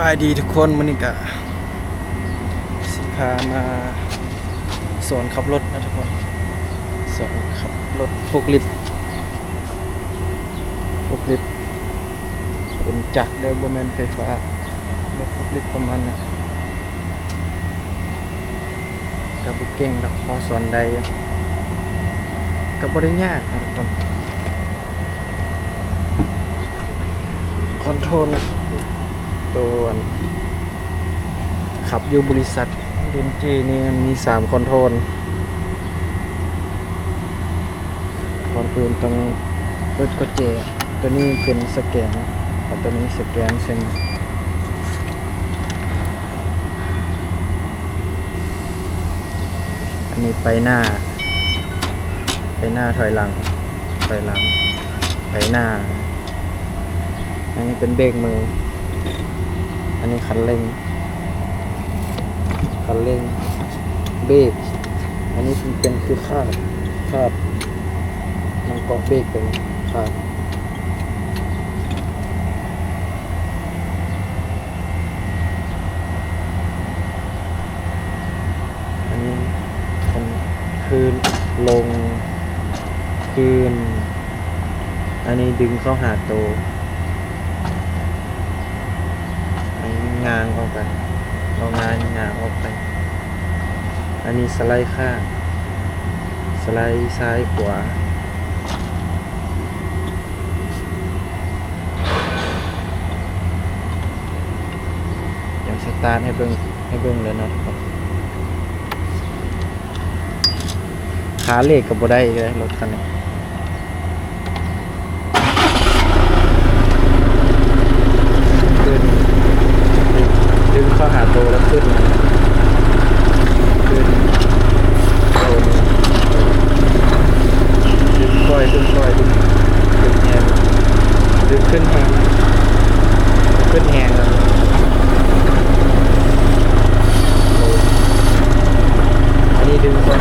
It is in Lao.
ສະບາຍດີທຸກຄົນ, ມື້ນີ້ກະຊິພາມາສອນຂັບລົດນະທຸກຄົນ, ສອນຂັບລົດໂຟກລິບ, ໂຟກລິບເປັນຈັກເດີ້ ບໍ່ແມ່ນໄຟຟ້າ, ລົດໂຟກລິບປະມານນັ້ນ. ກະບໍ່ເກັ່ງດອກ, ພໍສອນໄດ້ຢູ່, ກະບໍ່ໄດ້ຍາກນະທຸກຄົນ. ຄອນໂທຣນໂຕ ອັນ ຂັບຢູ່ບໍລິສັດເອັມຈີນີ້ ມັນມີສາມຄອນໂທຣນ. ກ່ອນອື່ນຕ້ອງເປີດກຸນແຈ. ໂຕນີ້ເປັນສະແກນ, ເອົາໂຕນີ້ສະແກນເຊັ່ນ ອັນນີ້ໄປໜ້າ, ໄປໜ້າ, ຖອຍຫຼັງ, ຖອຍຫຼັງ, ໄປໜ້າ. ອັນນີ້ເປັນເບຣກມື, ອັນນີ້ຄັນເລັ່ງ, ຄັນເລັ່ງ, ເບຣກ. ອັນນີ້ເປັນຄືຄາດ, ຄາດ, ມັນເກາະເບຣກເປັນຄາດ. ອັນນີ້ເປັນຄືນລົງ, ຄືນ. ອັນນີ້ດຶງເຂົ້າຫາໂຕ, ອັນນີ້ຫຍ້າງອອກໄປ, ເອົາຫຍ້າງ ຫຍ້າງອອກໄປ. ອັນນີ້ສະໄລຂ້າງ, ສະໄລຊ້າຍຂວາ. ດຽວສະຕາດໃຫ້ເບິ່ງ, ໃຫ້ເບິ່ງເລີຍເນາະທຸກຄົນ. ຂາເລກກໍບໍ່ໄດ້ອີກເດ້ລົດຄັນນີ້. ຂຶ້ນ, ດຶງເຂົ້າຫາໂຕແລ້ວຂຶ້ນ, ຂຶ້ນ, ລົງ, ດຶງຄ່ອຍ, ດຶງຄ່ອຍ, ດຶງ, ດຶງແຮງ, ດຶງຂຶ້ນແຮງ, ຂຶ້ນແຮງແລ້ວ. ອັນນີ້ດຶງກ່ອນ